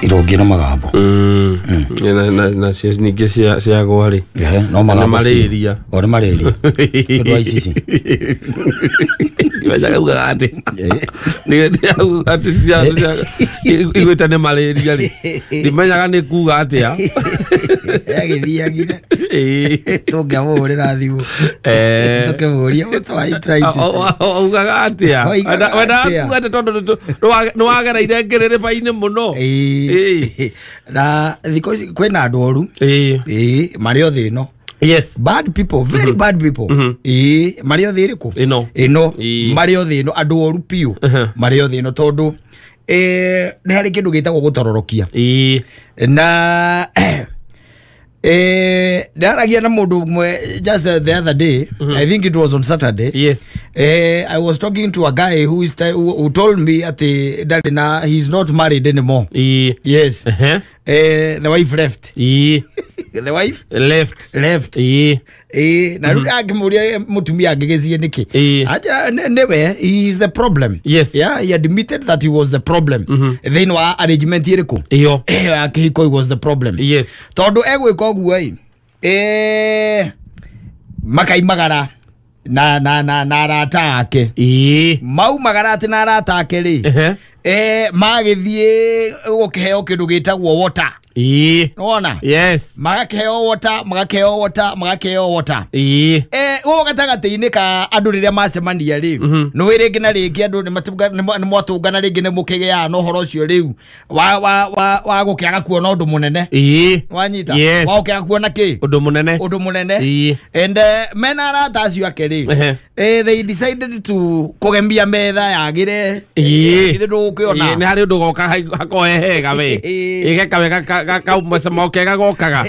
Irũngĩ na magambo. Na ningĩ ciagwa rĩ. No magambo. Malaria. O nĩ malaria. Tondũ wa ICC. Ndimenyaga ugaga atĩ. Atĩ igwĩte nĩ malaria rĩ. Ndimenyaga nĩ kuga atĩa. Yagĩthiagire. Tũngĩamũhũrĩra thimũ. Tũkĩmũria mũtwa. Ugaga atĩa. Wendaga kuga atĩ tondũ nĩ wagereire ngĩrĩrĩba-inĩ mũno. Na thikũ ici kwĩna andũ oru. Marĩ o thĩ ĩno. Yes. Bad people, very bad people. Marĩ o thĩ ĩrĩkũ? Ĩno. Ĩno. Marĩ o thĩ ĩno, andũ oru biũ. Marĩ o thĩ ĩno tondũ nĩ harĩ kĩndũ gĩtagwo gũtororokia. Na ndaragia na mũndũ ũmwe just the other day. I think it was on Saturday. Yes. I was talking to a guy who is who told me atĩ ndarĩ na he's not married anymore. Yes. The wife left. The wife left. Left. Na rĩu akĩmũria mũtumia angĩgĩciĩ nĩkĩ. Aja nĩwe he is the problem. Yes. Yeah, he admitted that he was the problem. Thĩinĩ wa arrangement ĩrĩkũ? Iyo. Ya kĩhiko he was the problem. Yes. Tondũ egwĩka ũguo ĩ makaimagara na na na na arata ake. Maumagara atĩ na arata ake rĩ. Magĩthiĩ gũkĩheo kĩndũ gĩtagwo water. Nĩwona? Yes. Magakĩheo water, magakĩheo water, magakĩheo water. Gũkũ gatagatĩ-inĩ ka andũ rĩrĩa macemania rĩ, nĩũĩ rĩngĩ na rĩngĩ andũ nĩ mwatũngana rĩngĩ nĩ mũkĩgĩaga na ũhoro ũcio rĩu wa gũkĩaga kuona ũndũ mũnene. Wanyita? Yes. Wa gũkĩaga kuona kĩ? Ũndũ mũnene. Ũndũ mũnene. And mena arata acio ake rĩ, they decided to kũgemia metha yagĩre. Ithe ndũgũkĩona. Nĩ harĩ ũndũ goka hakoe hega we. Ĩgeka wega kaumacamo kega gokaga.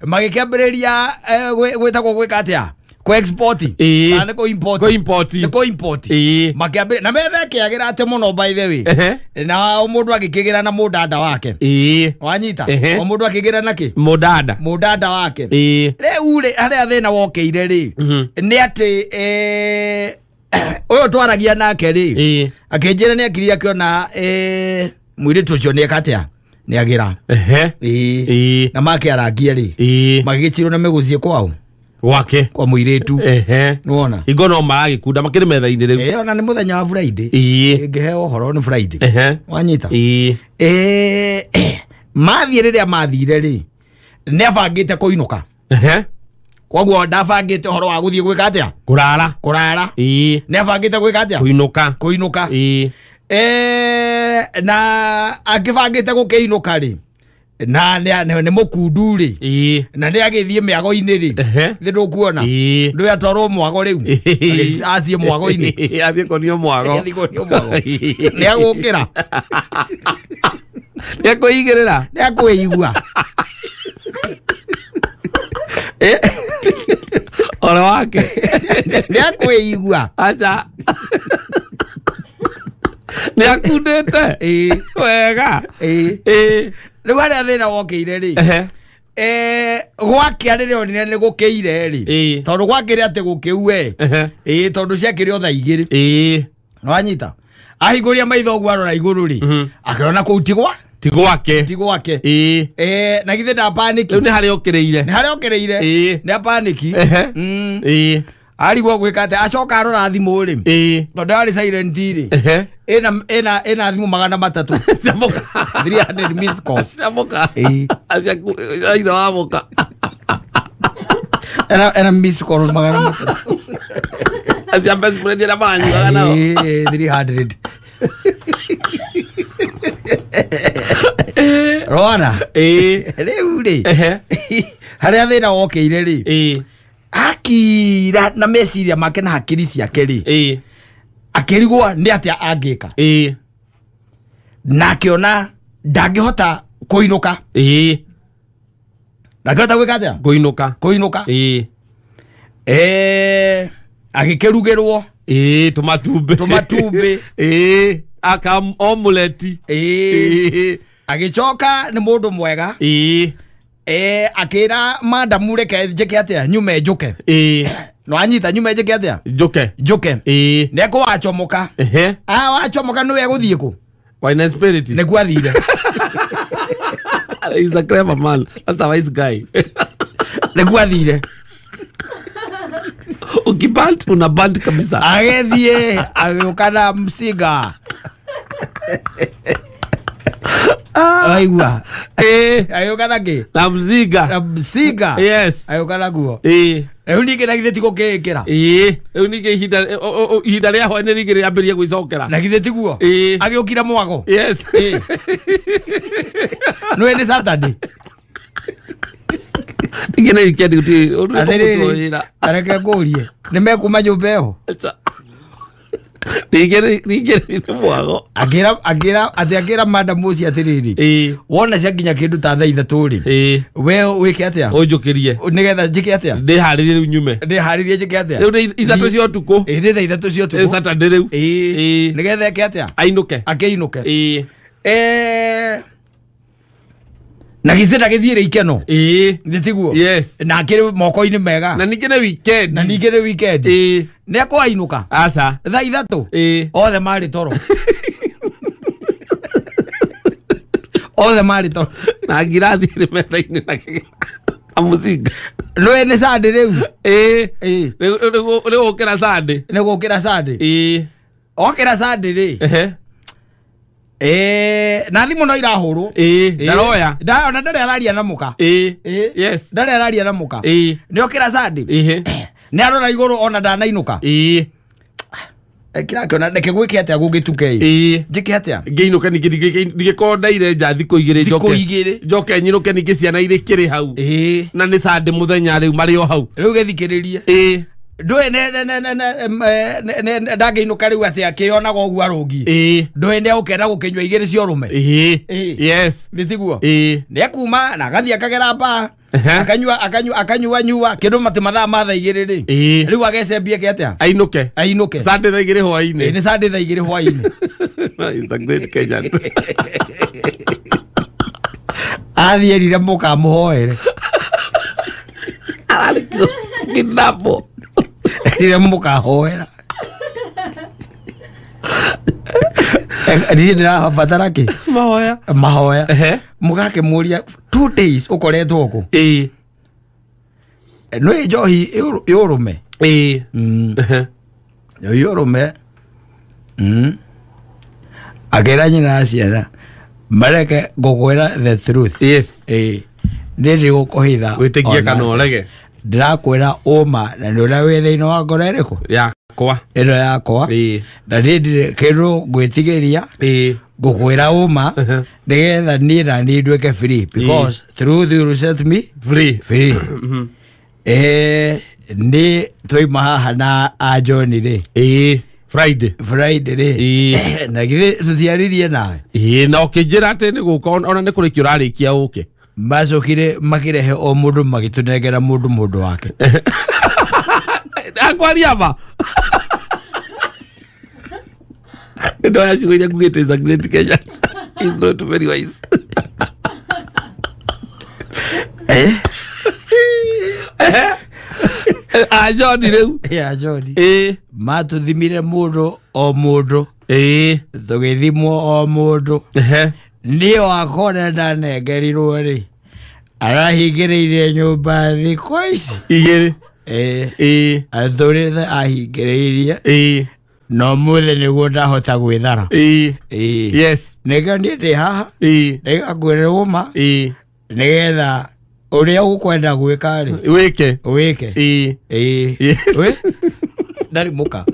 Magĩkĩambĩrĩria gwĩtagwo gwĩka atĩa? Kũ export. Kana nĩ kũ import. Kũ import. Nĩ kũ import. Makĩambĩrĩria na metha ĩkĩagĩra atĩ mũno by the way. Na o mũndũ agĩkĩgĩra na mũndanda wake. Wanyita? O mũndũ akĩgĩra na kĩ? Mũndanda. Mũndanda wake. Rĩu rĩ harĩa thĩna wokĩire rĩ, nĩ atĩ ũyũ twaragia nake rĩ, akĩnjĩra nĩ akirie akĩona mũirĩtu ũcio nĩ eka atĩa? Nĩ agĩra. Na makĩarangia rĩ, magĩgĩcirwo na mĩgũciĩ kwao. Gwake. Kwa mũirĩtu. Nĩwona? Hingo no maragĩkunda makĩrĩ metha-inĩ rĩu. Ona nĩ mũthenya wa Friday. Ngĩheo ũhoro nĩ Friday. Wanyita? Mathiĩ rĩrĩa mathire rĩ, nĩ abangĩte kũinũka. Koguo ndabangĩte ũhoro wa gũthiĩ gwĩka atĩa? Kũrara. Kũrara. Nĩ abangĩte gwĩka atĩa? Kũinũka. Kũinũka. Na akĩbangĩte gũkĩinũka rĩ, na nĩ mũkundu rĩ, na nĩ agĩthiĩ mĩago-inĩ rĩ, thĩ ndũkuona. Ndũĩ atwarwo mwago rĩu. Athiĩ mwago-inĩ. Athiĩ kuonio mwago. Athiĩ kuonio mwago. Nĩ agũkĩra. Nĩ akwĩigĩrĩra. Nĩ akwĩigua. Ole wake. Nĩ akwĩigua. Acha. Nĩ akundĩte. Wega. Rĩu harĩa thĩna wokĩire rĩ, gwakĩa rĩrĩa onire nĩ gũkĩire rĩ, tondũ gwakĩrĩ atĩ gũkĩue, tondũ ciakĩrĩ o thaa igĩrĩ. Nĩwanyita? Ahingũria maitho ũguo arora igũrũ rĩ, akĩona kũu ti gwa? Ti gwake. Ti gwake. Na githĩ ndapanĩki. Rĩu nĩ harĩa okĩrĩire. Nĩ harĩa okĩrĩire. Nĩ apanĩki. Arigwo gwĩka atĩa, acoka arora thimũ rĩ, tondũ yarĩ silent rĩ, ĩna thimũ 300. 300 missed calls. Cia mũka. Cia ithe wa mũka. Ena missed call 300. Cia best friend ĩrĩa maranyuaga nao. 300. Rona. Rĩu rĩ, harĩa thĩna wokĩire rĩ, akira na meciria make na hakiri ciake rĩ, akĩrigwo nĩ atĩa angĩka. Na akĩona ndangĩhota kũinũka. Ndangĩhota gwĩka atĩa? Kũinũka. Kũinũka. Agĩkĩrugĩrwo. Tũmatumbĩ. Tũmatumbĩ. Aka omelette. Agĩcoka nĩ mũndũ mwega. Akĩra madamu reke njĩke atĩa, nyume njũke. Nĩwanyita, nyume njĩke atĩa? Njũke. Njũke. Nĩ ekũwacomoka. Wacomoka nĩwe egũthiĩ kũ? Wine and spirit. Nĩguo athire. He's a clever man. That's a wise guy. Nĩguo athire. Ukibant una band kabisa. Agĩthiĩ agĩũka na mcinga. Aigua. Agĩũka na kĩ? Na mzinga. Na mcinga. Yes. Agĩũka naguo. Rĩu ningĩ na githĩ ti gũkĩĩkĩra? Rĩu ningĩ ihinda rĩa hwaĩ-inĩ rĩngĩ rĩambĩrĩria gwĩcokera. Na githĩ tiguo? Agĩũkire mwago. Yes. Nĩũĩ nĩ Saturday. Ningĩ nĩ weekend gũtirĩ ũndũ Atĩrĩrĩ, wĩra. tareke ngũrie, nĩ mekuma nyũmba ĩyo? Ningĩ nĩ mwago. Akĩra madam ũcio atĩrĩrĩ, wona ciakinya kĩndũ ta thaa 3 rĩ, we wĩke atĩa? Ũnjũkĩrie. Nĩgetha njĩke atĩa? Ndĩharĩrie rĩu nyume. Ndĩharĩrie njĩke atĩa? Rĩu nĩ 3 cia ũtukũ. Nĩ thaa 3 cia ũtukũ. Nĩ Saturday rĩu. Nĩgetha eke atĩa? Ainũke. Akĩinũke. Na githĩ ndagĩthiĩre ikeno? Nĩ tiguo? Yes. Na akĩrĩ moko-inĩ mega. Na ningĩ nĩ weekend. Na ningĩ nĩ weekend. Nĩ ekũainũka? Aca. Thaa 3? Othe marĩ toro. Othe marĩ toro. Na ngirathi ĩrĩ metha-inĩ na mũcinga. Nĩũĩ nĩ Sunday rĩu? Nĩ gũkĩra Sunday. Nĩ gũkĩra Sunday. Okĩra Sunday rĩ. Na thimũ no irahũrwo. Ndaroya. Ona ndarĩ araria na mũka. Yes. Ndarĩ araria na mũka. Nĩ okĩra Sunday. Nĩ arora igũrũ ona ndanainũka. Kĩrakĩona reke gwĩke atĩa gũgĩtuke ĩ? Njĩke atĩa? Ngĩinũke ningĩ ndingĩkorwo ndaire nja thikũ 2 njoke. Thikũ 2. Njoke nyinũke ningĩ ciana irĩ kĩrĩ hau. Na nĩ Sunday mũthenya rĩu marĩ o hau. Rĩu gĩthikĩrĩrie. Ndũĩ ndangĩinũka rĩu atĩ akĩonaga ũguo arũngiĩ. Ndũĩ nĩ egũkenda gũkĩnyua 2 cia ũrũme. Yes. Nĩ tiguo? Nĩ ekuma na agathiĩ akagera mbaa. Akanyua nyua kĩndũ matĩ mathaa ma thaa 2 rĩ. Rĩu agecembie ke atĩa? Ainũke. Ainũke. Sunday thaa 2 hwaĩ-inĩ. Nĩ Sunday thaa 2 hwaĩ-inĩ. He's a great Kenyan. Athiĩ erire mũkamũhoere. Ararĩ kidnapo. Erire mũkahoera. Niĩ ndĩrabatara kĩ? Mahoya. Mahoya. Mũgakĩmũria 2 days ũkoretwo kũ? Nĩ njohi yũrũme. Yũrũme. Akĩra nyina na ciana mareke ngũkwĩra the truth. Yes. Nĩ ndĩgũkũhitha. Wĩtĩkie kana ũrege. Ndĩrakwĩra ũma na nĩ ũrĩa wĩ thĩinĩ wa ngoro ĩrĩkũ? Yakwa. Ĩno yakwa. Na niĩ ndirĩ kĩndũ ngwĩtigĩria. Ngũkwĩra ũma nĩgetha niĩ na niĩ nduĩke free because truth will set me free. Free. Nĩ twauma haha na a John rĩ. Friday. Friday rĩ. Na githĩ tũtiaririe nawe? Na ũkĩnjĩra atĩ nĩ gũka ona nĩ kũrĩkia ũrarĩkia ũke. Macokire makĩrehe o mũndũ magĩtũnengera mũndũ wake. Akwaria ma. Ndoya ciugo iria ngugĩte is a great Kenyan. He's not very wise. A John rĩu. Ya John. Matũthimire mũndũ o mũndũ. Tũgĩthimwo o mũndũ. Niĩ wakwa ndanengerirwo rĩ. Arahingĩrĩirie nyũmba thikũ ici 2. Athurĩte ahingĩrĩirie. No mũthĩ nĩguo ndahota gwĩthara. Yes. Nĩkĩo niĩ ndĩ haha. Nĩgakwĩra ũma. Nĩgetha ũrĩa ũkwenda gwĩka rĩ. Wĩke. Wĩke. Ndarĩ mũka.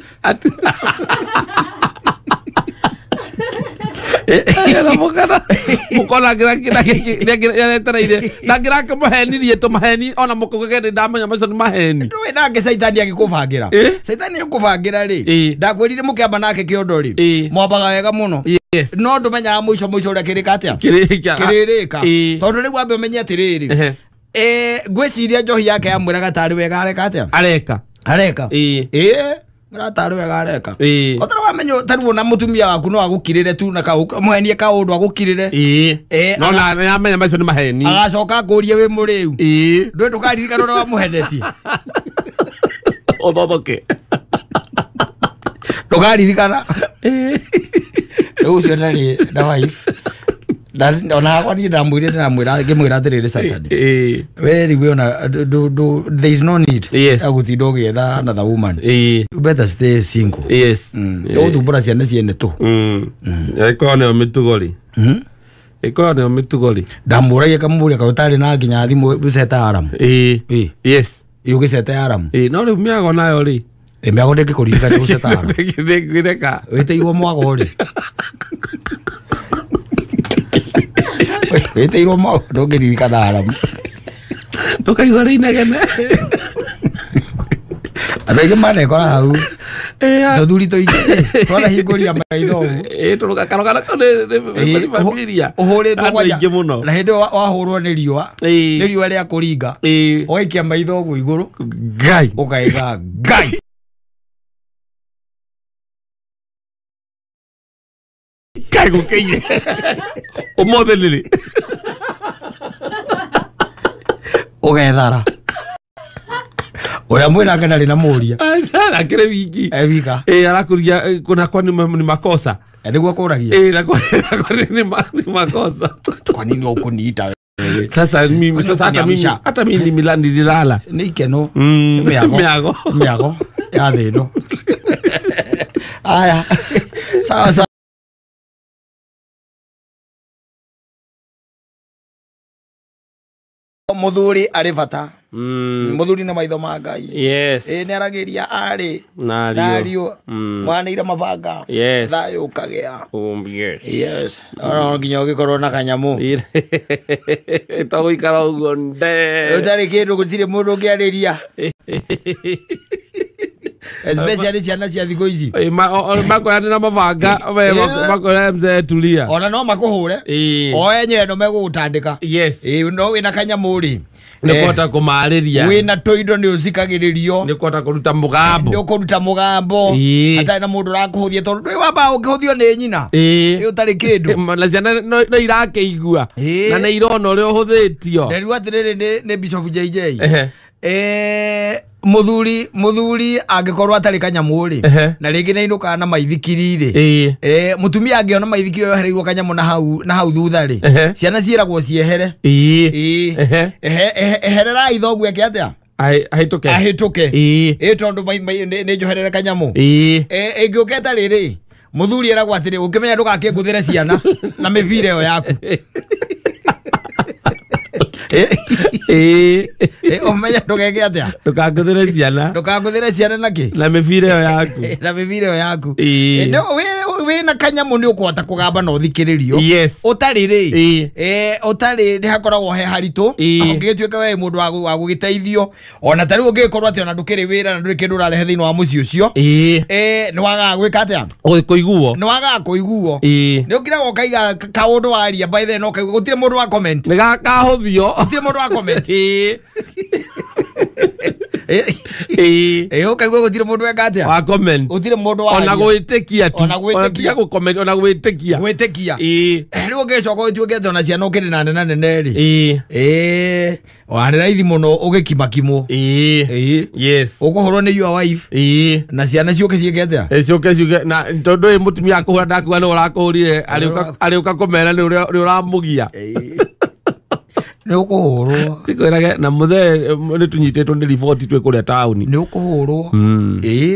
Mukona ngiretereire na ngirakĩmũhenirie tũmaheni ona mũkaugage nĩ ndamenya macio nĩ maheni. Ndũĩ nake caitani agĩkũbangĩra. Caitani agĩkũbangĩra rĩ, ndakwĩrire mũkĩamba nake kĩondo rĩ, mwambaga wega mũno. No ndũmenyaga mũico mũico ũrĩa kĩrĩka atĩa? Kĩrĩrĩka. Tondũ rĩu wambe ũmenye atĩrĩrĩ, ngwĩciria njohi yake yamwĩraga tarĩ wega areka atĩa? Areka. Areka. Mũratarĩ wega areka. Ũtarĩ wamenya tarĩu ona mũtumia waku no agũkirĩre tu na mũhenie kaũndũ agũkirĩre. No na nĩamenya macio nĩ maheni. Agacoka akũrie wĩ mũrĩu. Ndũĩ ndũkaririkana ũrĩa wamũhenetie. Ũthothoke. Ndũkaririkana. Rĩu ũcio ndarĩ na wife. Na ona hakwa niĩ ndamwĩrire ndamwĩra ngĩmwĩra atĩrĩrĩ Saturday. We rĩu ona there is no need Yes. ya gũtinda ũgĩetha another woman. You better stay single. Ũgũthumbũra ciana ciene tũ. Ĩkorwo nĩyo mĩtugo rĩ. Ĩkorwo nĩyo mĩtugo rĩ. Ndamũragia kamũria kaĩ ũtarĩ na nginya thimũ ũceta alarm. Ĩ. Yes. Ĩ ũgĩcete alarm. Ĩ, no rĩu mĩago nayo rĩ. Ĩ mĩago ndĩngĩkũririkania gũceta alarm. Ndĩngĩreka. Wĩtĩirwo mwago rĩ. Wĩtĩirwo mwago ndũngĩririkana alarm. Ndũkaigua rĩ inegene. Andũ aingĩ manekora hau. Tũthuri tũingĩ twanahingũria maitho ũguo. Ĩ tũrũga karogana kau nĩ familia. Ũhũrĩtwo Andũ kwanja aingĩ mũno. Na hĩndĩ ĩyo wahũrwo nĩ riũa. Nĩ riũa rĩa kũringa. Ũgaikia maitho ũguo igũrũ. Ngai. Ũkaiga Ngai. Ngai gũkĩire. Ũmũthĩ nĩ rĩ? Ũgethara. Ũrĩa mwĩnake ndarĩ na mũria. Akĩrĩ wiki. E wika. Ĩ arakũria kuna kwa ni makosa. Nĩguo kũragia. Ĩ na kwa ni makosa. Kwa nini ũkũniita wewe? Sasa mimi sasa hata mimi Kuniamsha. hata mimi nililala. Nĩ ikeno. Mĩago. Mĩago. Mĩago ya thĩ ĩno. Aya. Sawa sawa. Mũthuri arĩ bata. Mũthuri nĩ maitho ma Ngai. Yes. Ĩ nĩ aragĩria arĩ Na na ariũ. ariũ mwanĩire mabanga. Yes. Thayũ ũkagĩa. Yes. Yes. No nginya ũgĩkorwo na kanyamũ. To gũikara ũguo nde. Ũtarĩ kĩndũ gũtirĩ mũndũ ũngĩarĩria. Especially ciana cia thikũ ici. Makoyane na mabanga we makoya mzee tulia. Ona no makũhũre. O enyewe no megũgũtandĩka. Yes. Ĩ no wĩna kanyamũ rĩ. Nĩ kũhota kũmarĩria. Wĩna tũindo nĩ ũcikagĩrĩrio. Nĩ kũhota kũruta mũgambo. Nĩ ũkũruta mũgambo. Hatarĩ na mũndũ ũrakũhũthia tondũ ndũĩ wambaga ũkĩhũthio nĩ nyina. Ĩ ũtarĩ kĩndũ. Na ciana no irakĩigua. Na nĩ irona ũrĩa ũhũthĩtio. Nderirwo atĩrĩrĩ nĩ Bishop JJ. Mũthuri angĩkorwo atarĩ kanyamũ rĩ na rĩngĩ nĩ ainũkaga na maithikiri rĩ mũtumia angĩona maithikiri yohereirwo kanyamũ na hau thutha rĩ ciana ciĩragwo ciehere. Ehererai thoguo eke atĩa? Ahĩtũke. Ahĩtũke. Ĩ tondũ nĩ njoherere kanyamũ. Ĩngĩũka ĩtarĩ rĩ mũthuri eragwo atĩrĩ ũkĩmenya ndũgakĩngũthĩre ciana na mĩbira ĩyo yaku. Ũmenye ndũgeke atĩa? Ndũkangũthĩre ciana. Ndũkangũthĩre ciana na kĩ? Na mĩbira ĩyo yaku. Na mĩbira ĩyo yaku. Wĩna kanyamũ nĩ ũkũhota kũgamba na ũthikĩrĩrio. Yes. Ũtarĩ rĩ. Ũtarĩ nĩ hakoragwo he haritũ. Ũngĩgĩtuĩka we mũndũ wa gũgĩteithio. Ona ta rĩu ũngĩgĩkorwo atĩ ona ndũkĩrĩ wĩra na ndũrĩ kĩndũ ũrarehe thĩinĩ wa mũciĩ ũcio. Nĩ wagaga gwĩka atĩa? Kũiguo. Nĩ wagaga kũiguo. Nĩ ũkiraga ũkaiga kaũndũ waria by then ũkaigua gũtirĩ mũndũ wa comment. Nĩ kahũthio. Gũtirĩ mũndũ wa comment. Ũkaigua gũtirĩ mũndũ weka atĩa? Wa comment. Gũtirĩ mũndũ wa ona gwĩtĩkia tu. Ona gwĩtĩkia. Ona ona gwĩtĩkia. Gwĩtĩkia. Rĩu ũngĩcoka ũtuĩke atĩ ona ciana ũkĩrĩ na nene nene rĩ. Ona nĩ raithi mũno ũgĩkimakimwo. Yes. Ũkũhũrwo nĩ your wife. Na ciana ciũke ciĩke atĩa? Ciũke ciuge na tondũ ĩ mũtumia akũhũra ndakuga nĩ ũrakũhũrire arĩũka kũmera nĩ ũramũgia. Nĩ ũkũhũrwo. Tikwĩrage na mũthee nĩ tũnyitĩtwo nĩ riboti twĩ kũrĩa taũni. Nĩ ũkũhũrwo.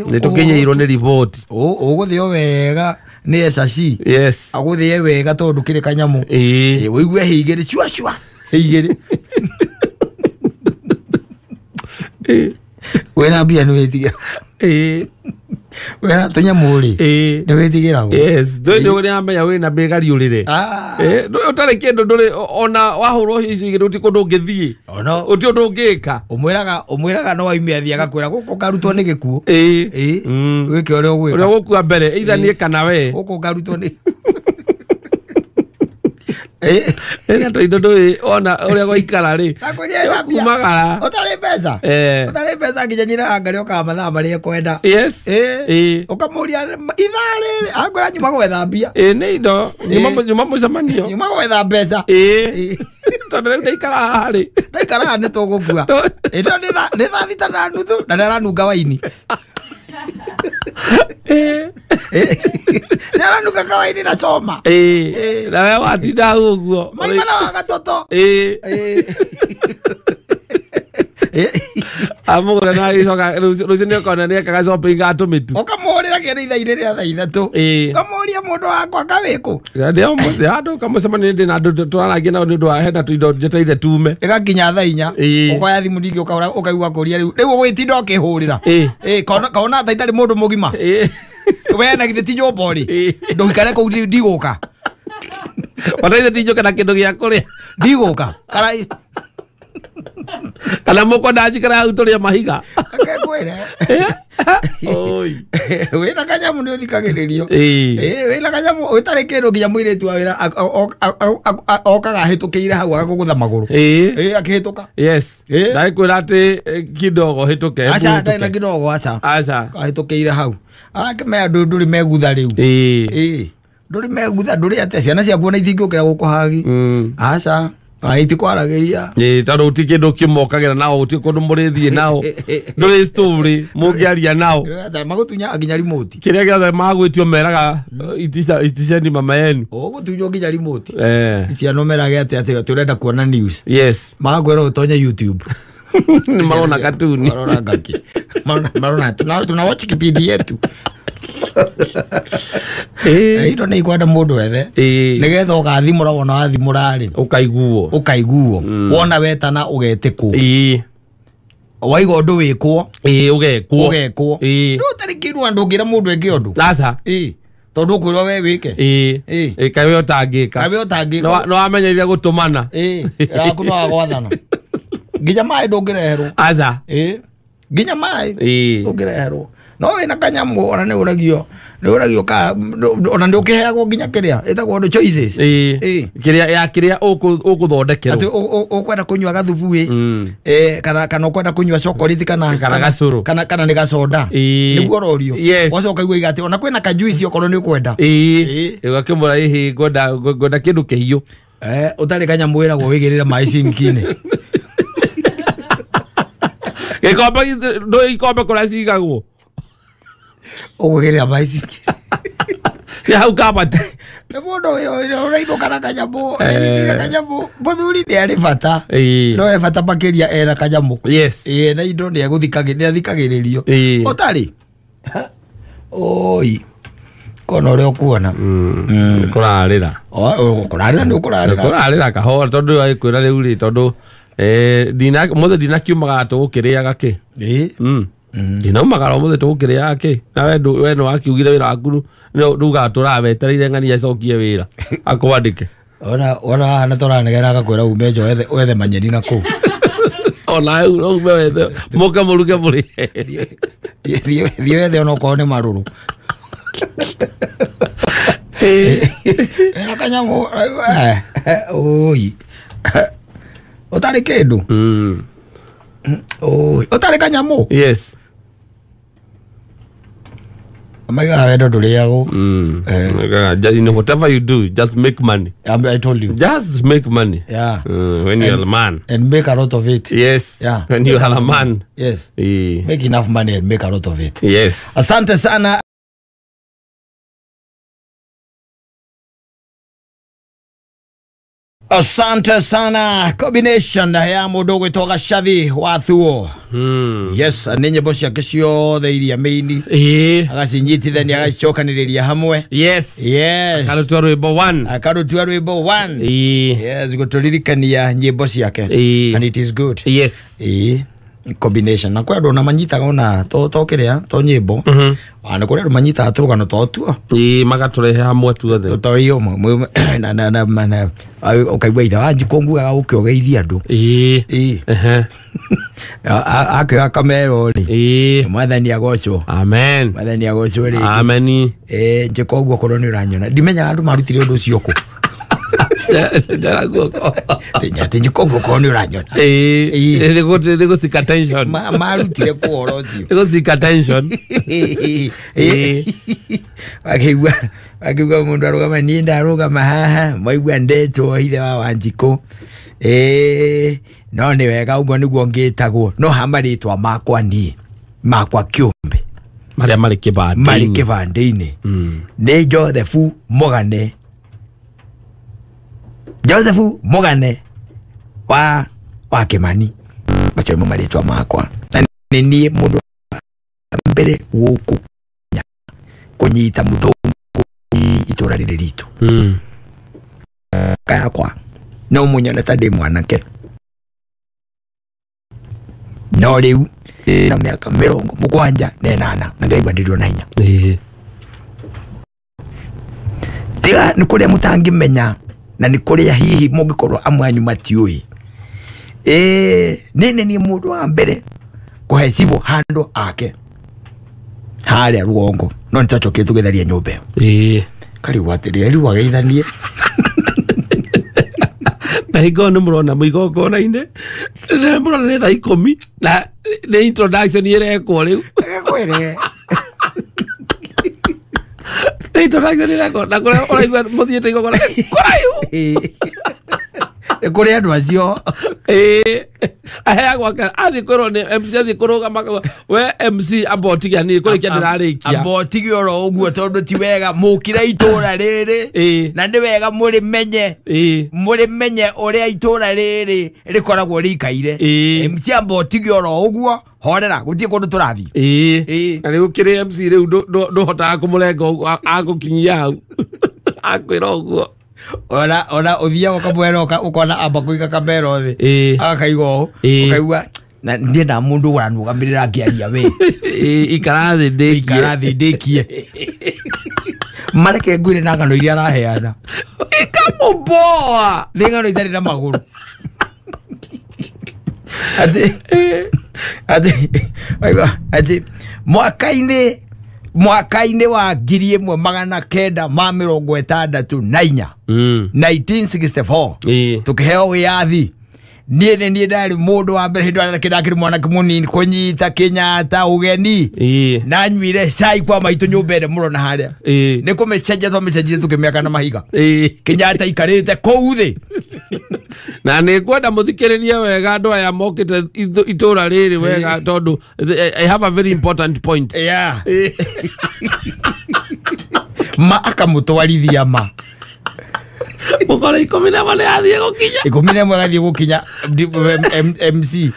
Nĩ tũkinyĩirwo nĩ riboti. Ũgũthĩo wega nĩ SRC. Yes. Agũthĩe wega tondũ kĩrĩ kanyamũ. Ũigue hĩ igĩrĩ cua cua. Hĩ igĩrĩ. Wĩna mbia nĩ wĩtigĩra. Wĩna tũnyamũ rĩ. Nĩ wĩtigĩragwo. Yes. Ndũĩ nĩ wĩna mĩgariũrĩre. Ũtarĩ kĩndũ ndũrĩ ona wahũrwo icio igĩrĩ gũtirĩ kũndũ ũngĩthiĩ. Gũtirĩ ũndũ ũngĩka. Ũmwĩraga no oime athiĩ agakwĩra gũkũ ngarutwo nĩ gĩkuũ. Wĩke ũrĩa ũgwĩka. Ũrĩa ũgũkua mbere either niĩ kana we. Gũkũ ngarutwo nĩ Ĩna tondũ ndũĩ ona ũrĩa gwaikara rĩ. Kumagara. Ũtarĩ mbeca. Ũtarĩ mbeca nginya nyina wa Ngai okaga mathaa marĩa ekwenda. Yes. Ũkamũria ithaa rĩrĩ akwĩra nyuma gwetha mbia. Nĩ indo nyuma mũcemanio. Nyuma gwetha mbeca. Tondũ rĩu ndaikara haha rĩ. Ndaikara haha nĩ tũgũkua. Ĩno nĩ thaa 6:30 na nĩ aranunga waini. Nĩ aranuka kawaini na coma. Na we watinda ũguo. Maimana wa gatoto. Amũgũra na agĩcoka rũciũ nĩ ũkona nĩ ekaga shopping ga tũmĩtu. Ũkamũhũrĩra kĩndũ ithaa-inĩ rĩa thaa ithatũ. Ũkamũria mũndũ wakwa kawĩkũ. Ndĩ ũmũthĩ handũ kamũcemanio ndĩ na andũ tũrarangia nao nĩ ũndũ wa hena tũindo njetereire tume. Ĩgakinya thaa inya. Ũkoya thimũ ningĩ ũkaigua kũria rĩu. Rĩu ũgũgĩtinda ũkĩhũrĩra. Kaona ta itarĩ mũndũ mũgima. We na githĩ ti nyũmba ũrĩ. Ndũikare kũu ndigũka. Wataithe ti njũke na kĩndũ gĩa kũrĩa. Ndigũka. Karai. Kana mũkwenda njikare hau tũrĩe mahiga. Akekwĩre. Oi. Wĩna kanyamũ nĩ ũthikagĩrĩrio. Wĩna kanyamũ ũtarĩ kĩndũ nginya mũirĩtu wa wĩra okaga ahĩtũkĩire hau agakũgũtha magũrũ. Akĩhĩtũka. Yes. Ndagĩkwĩra atĩ kidogo hĩtũke. Aca ndarĩ na kidogo aca. Aca. Ahĩtũkĩire hau. Arakĩmenya ndũrĩ megutha rĩu. Ndũrĩ megutha ndũrĩ atĩa ciana ciaku ona itingĩũkĩra gũkũ hagi. Aca. Itikwaragĩria. Tondũ gũtirĩ kĩndũ kĩmokagĩra nao gũtirĩ kũndũ mũrĩthiĩ nao. Ndũrĩ story mũngĩaria nao. Magũtunya nginya remote. Kĩrĩa gĩothe magwĩtio meraga iticeni mama yenu. Ũgũtunywo nginya remote. Ciana merage atĩ atĩ tũrenda kuona news. Yes. Magakwĩra ũtonye YouTube. Nĩ marona katuni. Marona ngaki. Marona tuna watch kipindi yetu. Indo nĩ ikwenda mũndũ ethe nĩgetha ũgathimũra wona wathimũra rĩ ũkaiguo ũkaiguo wona wetana ũgetĩkwo waiga ũndũ wĩkwo ũgekwo ũgekwo rĩu ũtarĩ kĩndũ andũ ũngĩra mũndũ eke ũndũ aca tondũ ũkwĩrwo we wĩke kaĩ we ũtangĩka kaĩ we ũtangĩka no wamenyerire gũtũmana raku no wagwathana nginya maĩ ndũngĩreherwo aca nginya maĩ ndũngĩreherwo no wĩna kanyamũ ona nĩ ũragio ka ona nĩ ũkĩheagwo nginya kĩrĩa ĩtagwo ũndũ choices kĩrĩa ya kĩrĩa ũgũthondekerwo atĩ ũkwenda kũnyua gathubu ĩ kana ũkwenda kũnyua chocolate kana gacũrũ kana nĩ gacoda nĩguo ũrorio wacoka ũigua atĩ ona kwĩna kajuici okorwo nĩ ũkwenda ũgakĩmwĩra ĩhĩ ngwenda kĩndũ kĩhiũ ũtarĩ kanyamũ wĩragwo wĩigĩrĩre maĩ sinki-inĩ gĩkombe ndũĩ ikombe kũrĩa cigagwo ũgwĩgĩrĩra maĩ sinki cia hau kabati nĩ mũndũ ũrainũka na kanyamũ enyitĩire kanyamũ mũthuri nĩ arĩ bata no e bata makĩria ena kanyamũ yes na indo nĩ athikagĩrĩrio ũtarĩ oi kona ũrĩa ũkuona kũrarĩra kũrarĩra nĩ ũkũrarĩra kũrarĩra kahora tondũ agĩkwĩra rĩu rĩ tondũ mũthĩ ndinakiumaga tũgũkĩrĩaga kĩ ndinaumagara ũmũthĩ tũgũkĩrĩaga kĩ na we nĩ wakiugire wĩra waku ndugaga tũrawetereire ng'ania acokie wĩra akwandĩke ona haha nĩ tũranegena agakwĩra ume nja wethe manyeni na kũu ona ume wethe mũke mũruge mũrĩe thiĩ wethe ona okorwo nĩ marũrũ ena kanyamũ oi ũtarĩ kĩndũ oi ũtarĩ kanyamũ yes maigaga wendo ndũrĩagwo whatever you do just make money. I told you just make money. Yeah. When you are a man and make a lot of it. Yes. Yeah. When you are a man. Yes. Make enough money and make a lot of it. Yes. Asante sana. Asante sana combination ya mũndũ ũgwĩtwo Gacathi wa Thuo. Yes, nĩ nyĩmbo ciake ciothe iria maini agacinyitithania agacicokanĩrĩria hamwe. Yes. Yes. Akarutua rwĩmbo 1. Akarutua rwĩmbo 1. Yes, gũtũririkania nyĩmbo ciake. And it is good. Yes. Combination na kwĩ andũ ona manyitaga ona to kĩrĩa to nyĩmbo na kũrĩ andũ manyitaga tũrũgano twao tuo magatũrehe hamwe tuothe to iyo na ũkaigua ithe wa Njikũ ngugaga ũke ũgeithie andũ akĩoya kamero rĩ mwathani agocwo. Amen. Mwathani agocwo rĩngĩ. Amen. Njĩka ũguo korwo nĩ ũranyona ndimenyaga andũ marutire ũndũ ũcio kũ Njara guoko atĩ Njĩka ũguo korwo nĩ ũranyona nĩ gũcika tension marutire kũ ũhoro ũcio nĩ gũcika tension akĩigua mũndũ arũgama niĩ ndarũgama haha mwaigua ndetwo ithe wa Wanjikũ no nĩ wega ũguo nĩguo ngĩtagwo no ha marĩtwa makwa niĩ makwa kĩũmbe Marĩa marĩ kĩbandĩ-inĩ. Marĩ kĩbandĩ-inĩ. Nĩ Joseph Mũgane. Joseph Mũgane wa Kĩmani. Macio nĩmo marĩtwa makwa. Na nĩ niĩ mũndũ wa mbere gũkũ kũnyita mũthũngũ itũra rĩrĩ ritũ. Yakwa no mũnyone ta ndĩ mwanake. No rĩu na mĩaka 78 na ndĩraigua ndĩrĩ na hinya. Tiga nĩ kũrĩa mũtangĩmenya na nĩ kũrĩa hihi mũngĩkorwo amwe anyu matiũĩ. Nĩ niĩ mũndũ wa mbere kũhe cibũ handũ ake harĩa rũgongo, no nĩtwacokire tũgĩtharia nyũmba ĩyo. Karigwo atĩrĩ, rĩu ageithanie. Na hingo nĩ mũrona mũigongona-inĩ, nĩ mũrona nĩ thaa 10 na nĩ introduction ĩrekwo rĩu. Kwere. Nĩ introduction ĩrekwo na kũrĩa ũraigua mũthiĩte igongona kũraihu. Nĩ kũrĩ andũ acio. Aheagwo athiĩ kwĩrwo nĩ MC athiĩ kũrũgama akauga, we MC amba ũtige niĩ kũrĩkia ndĩrarĩkia. Amba ũtige oro ũguo tondũ ti wega mũkire itũra rĩrĩ na nĩ wega mũrĩmenye. Mũrĩmenye ũrĩa itũra rĩrĩ rĩkoragwo rĩikaire. MC amba ũtige oro ũguo, horera gũtirĩ kũndũ tũrathiĩ. Na rĩu kĩrĩ MC rĩu ndũhotaga kũmũrenga ũguo, agũkinyia hau. Akwĩra ũguo. Ona ũthiaga ũkamwĩra ũkona amba kũiga kamero thĩ. Agakaiga ũũ, ũkaigua na ndiendaga mũndũ ũranũgamĩrĩra ngĩaria we. Ikara thĩ ndĩkie. Ikara thĩ ndĩkie. Mareke ngwĩre na ng'ano iria araheana. Ikamũboa. Nĩ ng'ano itarĩ na magũrũ. Atĩ mwaka-inĩ wa 1964 1964 tukiheo wĩyathi. Niĩ nĩ niĩ ndarĩ mũndũ wa mbere hĩndĩ ĩrĩa ndakĩrĩ mwanake mũnini kũnyita Kenyatta ũgeni. Na nyuire cai kwa maitũ nyũmba ĩrĩa mũrona harĩa. Nĩ kũmĩcenjia twamĩcenjirie tũkĩmĩaka na mahiga. Kenyatta aikarĩte kũu thĩ. Na nĩ ngwenda mũthikĩrĩrie wega andũ aya mokĩte itũra rĩrĩ wega tondũ I have a very important point. Yeah. Ma akamũtwarithia ma. Mũkore 11 nĩ athiĩ gũkinya. 11 agathiĩ gũkinya MC.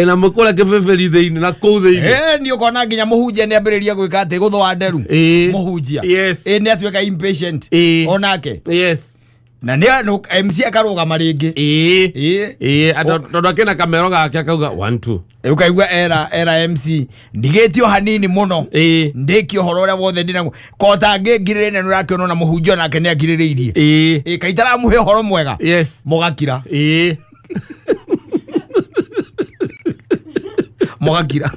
Na mũkore kĩbĩbĩri thĩinĩ na kũu thĩinĩ. Nĩ ũkona nginya mũhunjia nĩ ambĩrĩria gwĩka atĩ gũthũa nderu. Mũhunjia. Nĩ atuĩka impatient. Onake. Yes. Na nĩ MC akarũgama rĩngĩ. Tondũ akĩna kamero gake akauga 1 2. Ũkaigua era MC ndigĩtio hanini mũno. Ndĩkie ũhoro ũrĩa wothe ndĩnaguo. Ko tangĩngirĩrĩria nĩ ũrakĩona ona mũhunjia onake nĩ akirĩrĩirie. Kaĩ itaramũhe ũhoro mwega. Yes. Mũgakira. Mũgakira.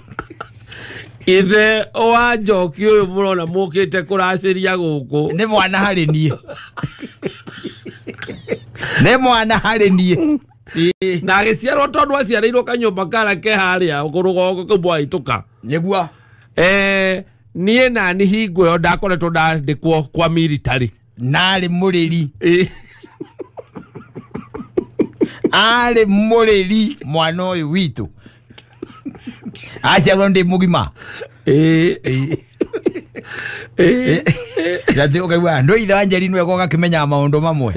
Ithe wa Njoki ũyũ mũrona mũkĩte kũracĩria gũkũ. Nĩ mwana harĩ niĩ. Nĩ mwana harĩ niĩ. Na agĩciarwo tondũ aciarĩirwo kanyũmba karĩa ke harĩa rũgongo kau mwahĩtũka. Nĩguo. Niĩ nani hingo ĩyo ndakoretwo ndandĩkwo kwa military. Narĩ mũrĩri. Arĩ mũrĩri mwana ũyũ witũ. Aciarwo ndĩ mũgima. Atĩ ũkaigua andũ ithe wa Njeri nĩwe ũgakĩmenya maũndũ mamwe.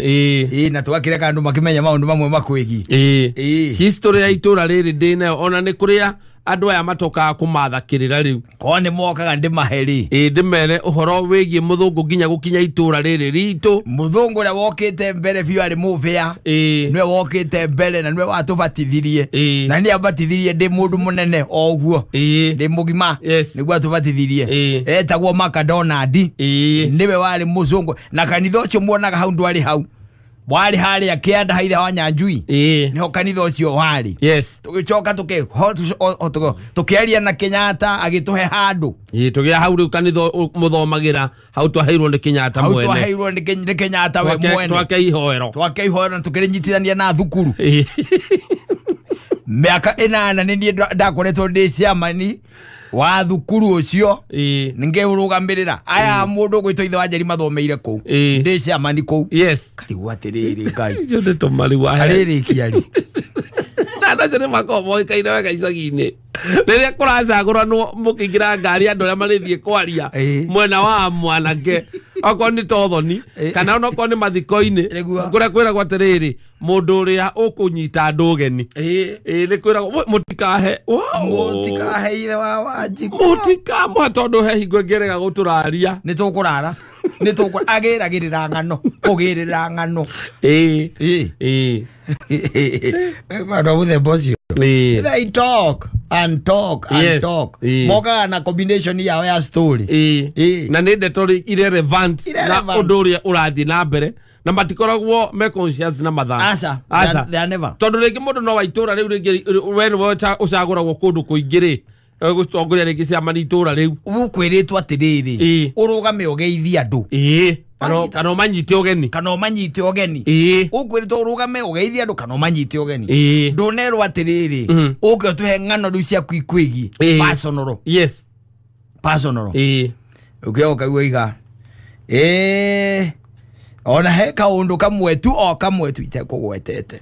Na tũgakĩreka andũ makĩmenya maũndũ mamwe makwĩgiĩ. History ya itũra rĩrĩ ndĩnayo ona nĩ kũrĩa andũ aya matokaga kũmathakĩrĩra rĩu. Korwo nĩ mokaga ndĩmahe rĩ. Ndĩmere ũhoro wĩgiĩ mũthũngũ nginya gũkinya itũra rĩrĩ ritũ. Mũthũngũ ũrĩa wokĩte mbere biũ arĩ mũbĩa. Nĩwe wokĩte mbere na nĩwe watũbatithirie. Na nĩ abatithirie ndĩ mũndũ mũnene o ũguo. Ndĩ mũgima. Nĩguo atũbatithirie. Etagwo McDonald. Nĩwe warĩ mũzũngũ. Na kanitha ũcio muonaga hau ndwarĩ hau. Warĩ harĩa kĩanda haithe wa Nyanjui. Nĩho kanitha ũcio warĩ. Tũgĩcoka tũkĩaria na Kenyatta agĩtũhe handũ. Tũgĩa hau rĩu kanitha mũthomagĩra hau twaheirwo nĩ Kenyatta mwene. Hau twaheirwo nĩ Kenyatta we mwene. Twake ihoero. Twake ihoero na tũkĩrĩnyitithania na thukuru. Mĩaka 8 nĩ niĩ ndakoretwo ndĩ chairman wa thukuru ũcio ngĩũrũgamĩrĩra. Aya mũndũ ũgwĩtwo ithe wa Njeri mathomeire kũu. Ndĩ chairman kũu. Yes. Karigwo atĩrĩrĩ Ngai. Icio ndeto marigwo arĩrĩkia rĩ. Andũ acio nĩ makoragwo moĩkaine wega icagi-inĩ. Rĩrĩa kũracagũranwo mũkĩingĩra ngari andũ arĩa marĩthiĩ kwaria mwena wa mwanake okorwo nĩ tothoni kana onokorwo nĩ mathiko-inĩ kũrĩa kwĩragwo atĩrĩrĩ mũndũ ũrĩa ũkũnyita andũ ũgeni nĩ kwĩragwo mũtikahe mũtikahe ithe wa Wanjikũ mũtikamũhe tondũ he hingo ĩngĩrega gũtũraria nĩ tũkũrara nĩ tũkũ agĩragĩrĩra ng'ano kũgĩrĩra ng'ano andũ a mũthemba ũcio. They talk and talk and yes. talk. Mokaga na combination yao ya story. Na nĩ ndeto irrelevant na ũndũ ũrĩa ũrathiĩ na mbere na matikoragwo me conscious na mathaa. Aca. Aca. They are never. Tondũ rĩngĩ mũndũ no wa itũra rĩu rĩngĩ we nĩwe ũcagũragwo kũndũ kũingĩ rĩ gũtongoria rĩngĩ ciama nĩ itũra rĩu. Ũkwĩrĩtwo atĩrĩrĩ ũrũgame ũgeithie andũ. Kana ũmanyite ũgeni. Kana ũmanyite ũgeni. Ũkwĩrĩtwo ũrũgame ũgeithie andũ kana ũmanyite ũgeni. Ndũnerwo atĩrĩrĩ ũke ũtũhe ng'ano rĩu ciaku ikwĩgiĩ. Personal. Yes. Personal. Ũkĩoka ũiga ona he kaũndũ kamwe tu o kamwe tu itekũgwetete.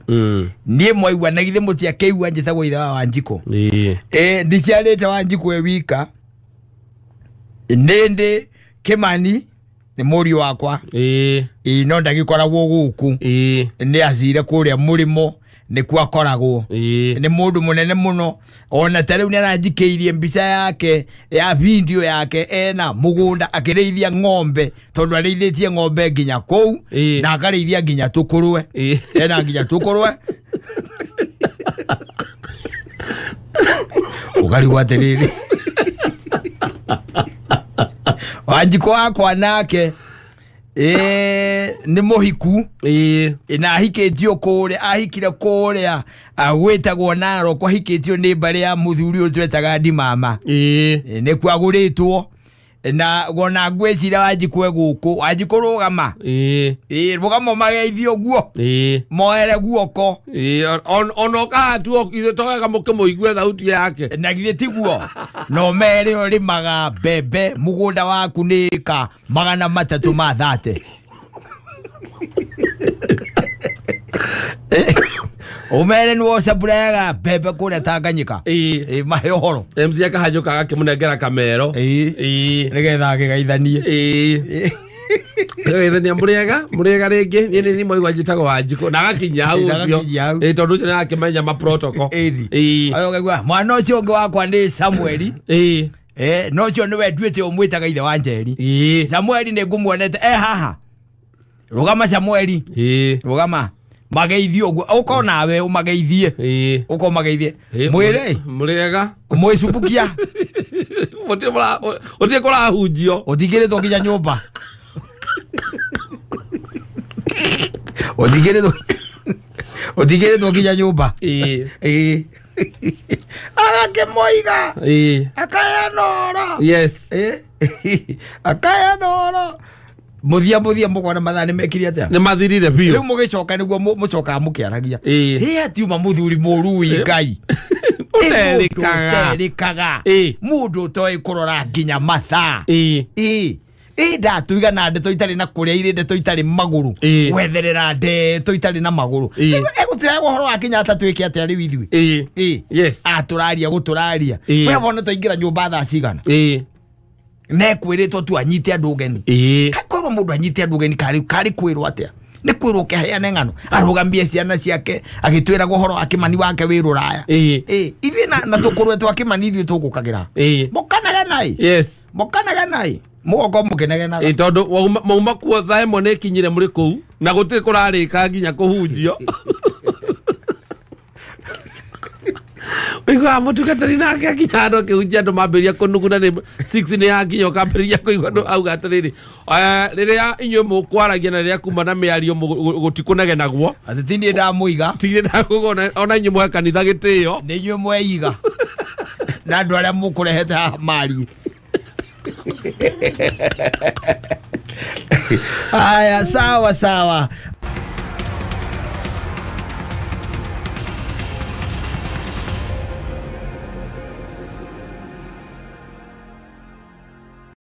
Niĩ mwaigua na githĩ mũtiakĩigua njĩtagwo ithe wa Wanjikũ. Ndiciarĩte Wanjikũ e wika. Nĩndĩ Kĩmani nĩ mũriũ wakwa. No ndagĩkoragwo gũkũ. Nĩ acire kũrĩa mũrĩmo nĩkuo akoragwo. Nĩ mũndũ mũnene mũno ona ta rĩu nĩ aranjikĩirie mbica yake ya video yake ena mũgũnda akĩrĩithia ng'ombe tondũ arĩithĩtie ng'ombe nginya kũu na akarĩithia nginya tũkũrwe. Ena nginya tũkũrwe. Ũkarigwo atĩrĩrĩ Wanjikũ wakwa nake nĩ mũhiku na ahikĩtio kũrĩa ahikire kũrĩa gwĩtagwo Narok ahikĩtio nĩ mbarĩ ya mũthuri ũcio wetaga Ndimama. Nĩkuo agũrĩtwo na wona ngwĩciria Wanjikũ e gũkũ. Wanjikũ rũgama. Rũgama ũmageithie ũguo. Moere guoko. Ona ũkaha tu ithuĩ towega mũkĩmũigue thauti yake. Na githĩ tiguo na ũmere ũrĩmaga mbembe mũgũnda waku nĩ ĩka 330. Ũmere nĩwe ũcaburaga mbembe kũrĩa Tanganyika. Mahe ũhoro. MC akahanyũka agakĩmũnengera kamero. Nĩgetha akĩgeithanie. Nĩgeithania mũrĩega rĩngĩ niĩ nĩ mwaigua njĩtagwo Wanjikũ na agakinyia hau ũcio. Tondũ ũcio nĩarakĩmenya ma protocol. Ũkaigua mwana ũcio ũngĩ wakwa nĩ Samueli. No ũcio nĩwe nduĩte ũmwĩtaga ithe wa Njeri. Samueli nĩ ngũmuonete e haha. Rũgama Samueli. Rũgama. Mageithie ũguo ũko nawe ũmageithie. Ũko ũmageithie. Mwĩrĩ mũrĩega mwĩcumbukia. Ũtirĩ kũrahunjio. Ũtingĩrĩtwo nginya nyũmba. Ũtingĩrĩtwo nginya nyũmba. Agakĩmũiga. Akaheana ũhoro. Yes. Akaheana ũhoro. Mũthia mũkona mathaa nĩ mekire atĩa? Nĩ mathirire biũ. Rĩu mũgĩcoka nĩguo mũcokaga mũkĩaragia. Hĩ atiuma mũthuri mũru ĩ Ngai. Ũterĩkaga. Mũndũ ũtoĩ kũrora nginya mathaa. Ndatuiga na ndeto itarĩ na kũrĩa irĩ ndeto itarĩ magũrũ. Gwetherera ndeto itarĩ na magũrũ. Egũtũraga ũhoro wa Kenyatta twĩke atĩa rĩu ithuĩ? Yes. Atũraria gũtũraria. We wona twaingĩra nyũmba thaa cigana? Nekwĩrĩtwo tu anyite andũ ũgeni. Korwo mũndũ anyite andũ ũgeni karĩ kwĩrwo atĩa? Nĩ kwĩrwo ũkĩheane ng'ano arũgamie ciana ciake agĩtwĩraga ũhoro wa Kĩmani wake wĩ rũraya. Ithuĩ na tũkũrwe twa Kĩmani ithuĩ tũgũkagĩra. Mũkanegenai. Yes. Mũkanegenai. Mũgokorwo mũkĩnegenaga. Tondũ mauma kuo thaa ĩmwe nĩ ĩkinyire mũrĩ kũu na gũtirĩ kũrarĩka nginya kũhunjio. Ũiguaga mũtungatĩri nake akinya handũ akĩhunjia andũ mambĩrĩria kũnuguna nĩ 6 nĩ yakinya ũkambĩrĩria kũigua andũ auga atĩrĩrĩ rĩrĩa inyuĩ mũkwaragia na rĩrĩa kuma na mĩario gũtikũnegenagwo. Atĩ ti niĩ ndamũiga. Ti niĩ ndamũiga ona inyuĩ mũhe kanitha gĩtĩo. Nĩ inyuĩ mweiga. Na andũ arĩa mũkũrehete haha marie. Aya, sawa sawa.